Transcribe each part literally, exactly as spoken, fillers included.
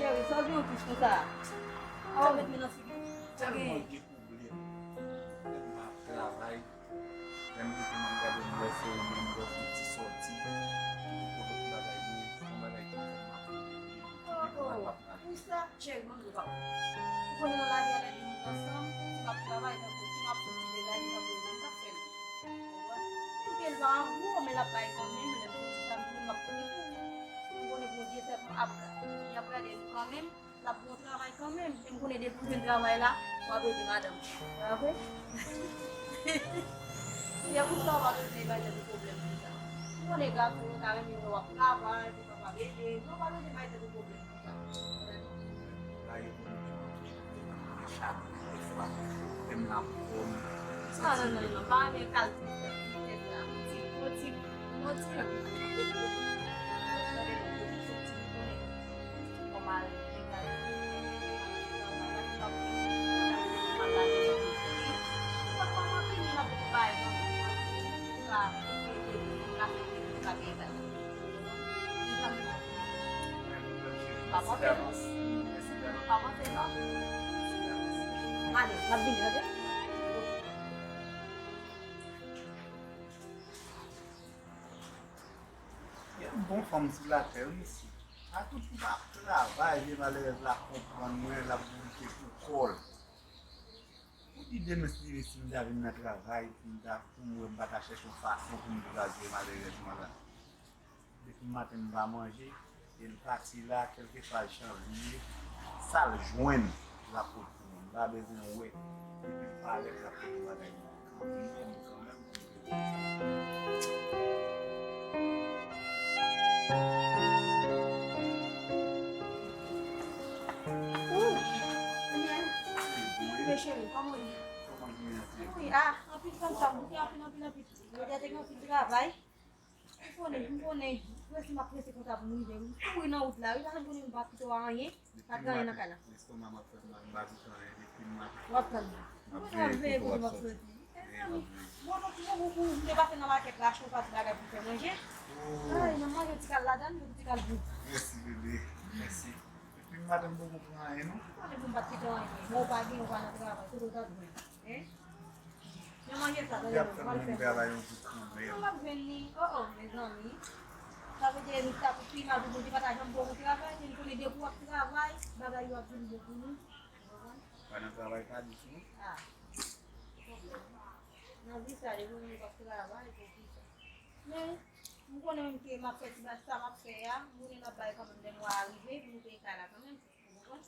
Cheri, sa w gen yon touch konsa? Sa w met men nan figi w? Sa w gen? Tèlman gen pwoblèm. Tèlman ap travay. Lè m rete m ap gade m wè se ou menm, m wè se ti sòti. Ou konnen ki bagay ye, se yon bagay ki fè m ap rete, ki dekouraje m ap gade. Pou sa, cheri, mwen di w papa. Ou konnen nan lavi a lè de moun ansanm, si m ap travay, tankou si m ap soti degaje, tankou menm k ap fè l. Ou konprann? Menm ke l pa an gwo, men l ap bay kanmenm, lè m soti sa, m konnen m ap pote pou ou. M konnen Bondye sèlman ap, li ap gade nou kanmenm. L ap bon travay kanmenm. E m konnen depi w jwenn travay la, w ap ede madanm ou. Pa vre? Se pou sa w pa bezwen bay tèt ou pwoblèm konsa. M konnen gason yo ta renmen wè w ap travay, pou w kapab ede. Men w pa bezwen bay tèt ou pwoblèm konsa. Tande? Bay yo pou nou menm, chak jou, lè fwa, menm la pou m. Non, non, non, non, pa renmen kalite tèt la. Ti, ti, ti. Pa panse non. Pa panse non. Ale, m ap vini, oke? Gen bon fanm sou latè, wi, mesye. A tout kout ap travay, vye malerèz la konprann mwen, l ap bourike pou kò l. Ou di demen si Dye vle, si m ta vin nan travay, si m ta, pou m wè m pa ta chèche yon fason pou m kraze malerèz mwen la. Depi maten m pa manje, e l pati la, kèlkeswa jan l ye, sa l jwenn, l ap pot pou mwen. M pa bezwen wè, depi l parèt, l ap pot bagay mwen. Kanmenm, kanmenm, kanmenm. Wi, cheri, kòman w ye? Wi, ah, anpil fanm sa, m bouke anpil, anpil, anpil. Jodi a te gen anpil travay. M konnen, m konnen, prese m ap prese konsa pou m rive. M kouri nan wout la, wi, paske m konnen m pa kite w a anyen, pa t gen anyen nan kay la. Lestoma m ap fè m mal, m pa kite anyen, depi m ap. W ap tann mwen. M ap veye kote w ap soti. Mezanmi, bon, donk, m bon pou, m te pase nan makèt la, achte yon pati bagay pou fè manje. Ay, nan manje, ti kal ladann, yon ti kal pou. Mèsi, bebe, mèsi. Depi maten m poko pran anyen, non. M konnen pou m pa t kite w anyen. Bon, ou pa gen, ou pa nan travay, kote w t ap jwenn? Hein? Men manje sa, tande non, m al fè. Travay yon jou kanmenm. Non, m ap jwenn li. Oh, oh, mezanmi. Sa vle di, nou ta pou pi mal pou Bondye pa ta janm ba w yon travay, men m konnen depi w ap travay, bagay yo ap vin bon pou nou. Ou konprann? Pa nan travay pa ditou. Ah. Nan vi sa, depi w ap travay, pou ki sa? Men, m konnen menm ke m ap fè ti bagay sa m ap fè a, m konnen m ap bay kanmenm lè mwa a rive, pou nou peye kay la kanmenm. Ou konprann?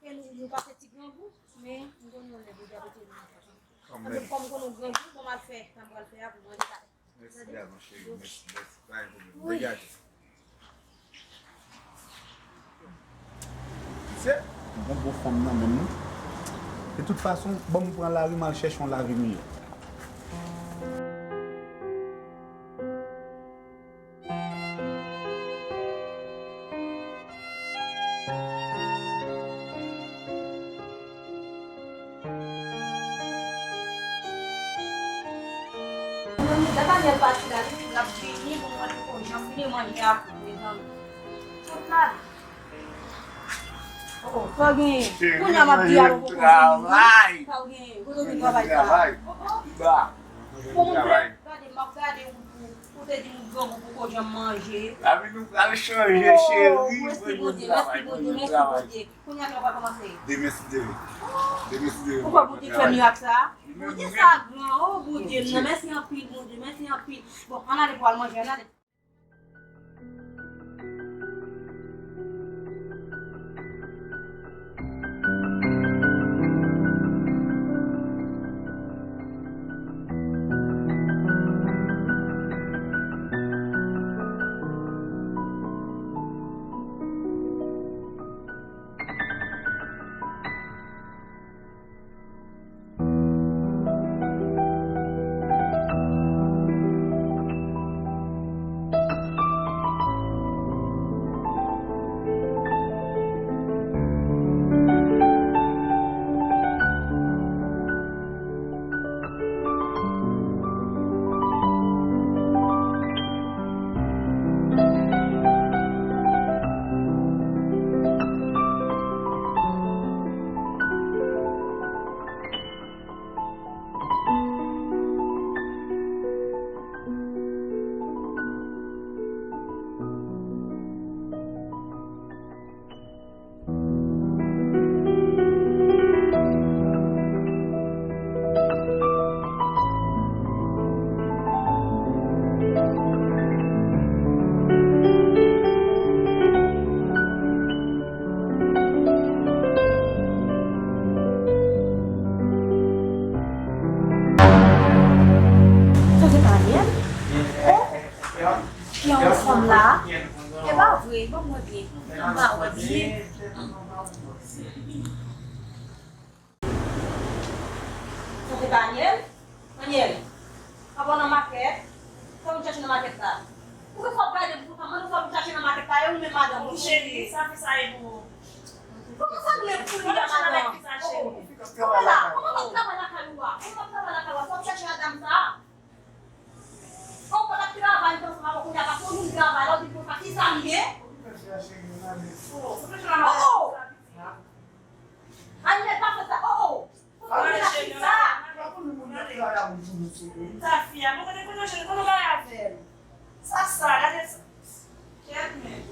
Ke nou, nou pase ti grangou, men m konnen yon lè Bondye ap retire nou nan sa. Kanmenm. Anben, kòm m konnen w grangou, bon, m al fè sa m pral fè a pou manje kay. Mèsi, Dama, cheri. Mèsi, mèsi. Pa gen pwoblèm. Wi. Degaje. Se yon bon fanm nan menm, non. De tout fason, ban m pran lari, m al chèche yon lavi miyò. Mezanmi, dat Daniel pati la, li, l ap vini, bon, mwen poko janm vini manje a, mezanmi. Tout la. Oh, oh, sa w genyen? Kounye a m ap di a, ou poko vini. Sa w genyen? Kote w vin travay sa? Oh, oh. Bon, moun vle gade, m ap gade ou, ou, ou te di nou grangou poko janm manje. Lavi nou pral chanje, cheri. Mèsi Bondye, mèsi Bondye, mèsi Bondye. Kounye a ki nou pral kòmanse? Demen si Dye vle. Demen si Dye vle. Ou kwè Bondye fè mirak sa? Bondye sa gran, oh Bondye m nan, mèsi anpil Bondye, mèsi anpil. Bon, ann ale pou al manje, ann ale. Ki ansanm la? E pa vre, ban m wè byen. M pa wè byen. Sa se Daniel? Daniel, papa w nan makèt? Sa w vin chache nan makèt la? Poukisa w ap gade m konsa? Mande sa w vin chache nan makèt la, e ou menm madanm ou? Cheri, sa fi sa e pou ou. Kòman sa m gen pou li a, madanm? Kòman la? Kòman m ap travay lakay ou a? Kòman m ap travay lakay ou a? Sa w ap chache a dam sa? Ou pa t ap travay, m panse m ap kounye a, paske ou vin travay la, ou di konsa, ki sa m ye? Oh, oh! Ann, men pa fè sa, oh, oh! Ou vin la ki sa? Sa fi a, mwen konnen kote cheri, konnen bagay avè l. Sa sa, gade sa. Kèt men.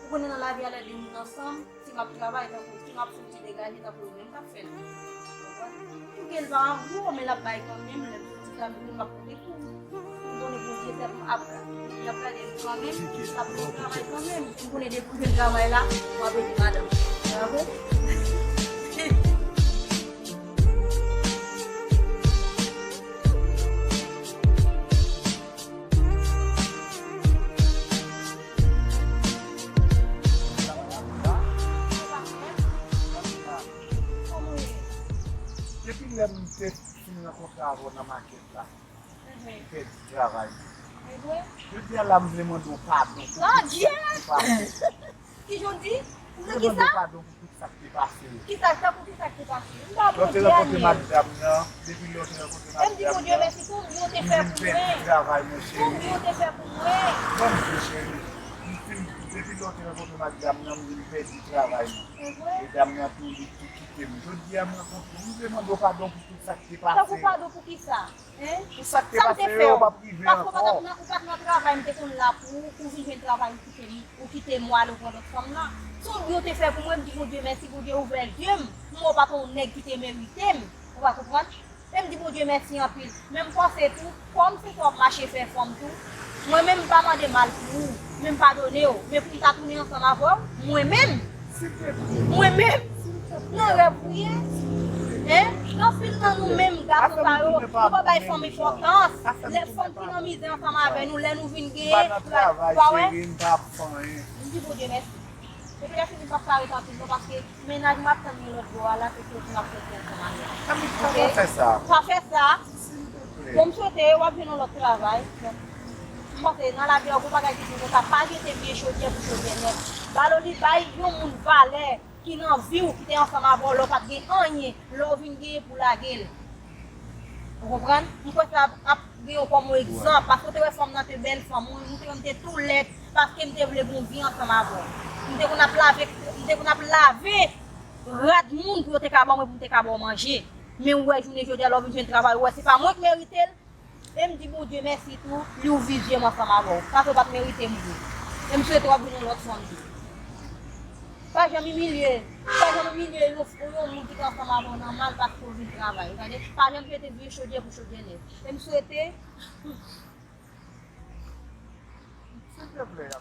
Ou konnen nan lavi a lè de moun ansanm, si w ap travay, tankou si w ap soti degaje, tankou yo menm k ap fè l. Ou konprann? Ou gen l pa an gwo, men l ap bay kanmenm, lè m soti la, m ap pote kou. M konnen Bondye fè m ap, l ap gade m kanmenm, l ap fè travay kanmenm. M konnen depi w jwenn travay la, w ap ede madanm. Bravo. Depi lè m te fin rankontre avè w nan makèt la, m pèdi travay mwen. Jodi a la, m vle mande w padon pou tout sa ki te pase. Ki jan w di? Pou ki sa? Mande padon pou tout sa k te pase yo. Ki sa, tankou ki sa k te pase? M pa Bondye a menm. Lè w te rankontre madanm nan, depi lè w te rankontre madanm nan, m vin pèdi travay mwen, cheri. Ban m di w, cheri. M fin, depi lè w te rankontre madanm nan, m vin pèdi travay mwen. E dam nan tou, li tou kite m. Jodi a, m rankontre w. M vle mande w padon pou tout sa k te pase yo. Tankou padon pou ki sa? Hein? Pou sa k te pase yo, w p ap rive ankò. Paske w pa t ap nan, ou pa t nan travay, m te konn la pou ou, ou vin jwenn travay, ou kite m, ou kite m, w ale w pran lòt fanm nan. Se yon byen w te fè pou mwen, m di Bondye mèsi, Bondye ouvè zye m, m wè w pa t yon nèg ki te merite m, ou pa konprann? E m di Bondye mèsi anpil. Men m panse tou, kòm se sa w ap mache fè fanm tou, mwen menm m pa mande mal pou ou, men m padone w, men pou m ta tounen ansanm avè w, mwen menm, Mwen menm, nan rèv ou ye? Hein? Gen anpil nan nou menm, gason sa yo, nou pa bay fanm enpòtans. Lè fanm ki nan mizè ansanm avè nou, lè nou vin genyen, pa wè? M di Bondye mèsi. Epi lè fini, m p ap ka ret anpil non, paske mennaj mwen ap tann mwen lòt bò a la, se soti m ap soti ansanm avè l. Oke? Pa fè sa. Pa fè sa. Bon, m swete w ap jwenn yon lòt travay. M panse nan lavi a, yon bagay ki di konsa, pa jete vye chodyè pou chodyè nèf. Ba l, li bay yon moun valè ki nan vi w, ki te ansanm avè w, lè w pa t gen anyen, lè w vin genyen pou w lage l. Ou konprann? M kwè sa ap, ap gen w kòm yon egzanp, paske w te wè fanm nan te bèl fanm, ou, ou te wè m te tou lèd, paske m te vle gen yon vi ansanm avè w. M te konn ap lave, m te konn ap lave rad moun pou yo te ka ban mwen, pou m te ka ba w manje. Men ou wè, jounen jodi a, lè w vin jwenn travay, ou wè se pa mwen k merite l. E m di Bondye mèsi tou, li ouvri zye m ansanm avè w. Paske w pa t merite m vre. E m swete w ap jwenn yon lòt fanm tou. Pa janm imilye, pa janm imilye yon, yon moun ki te ansanm avè w nan mal paske w vin travay. Ou tande? Pa janm jete vye chodyè pou chodyè nèf. E m swete. Silvouplè,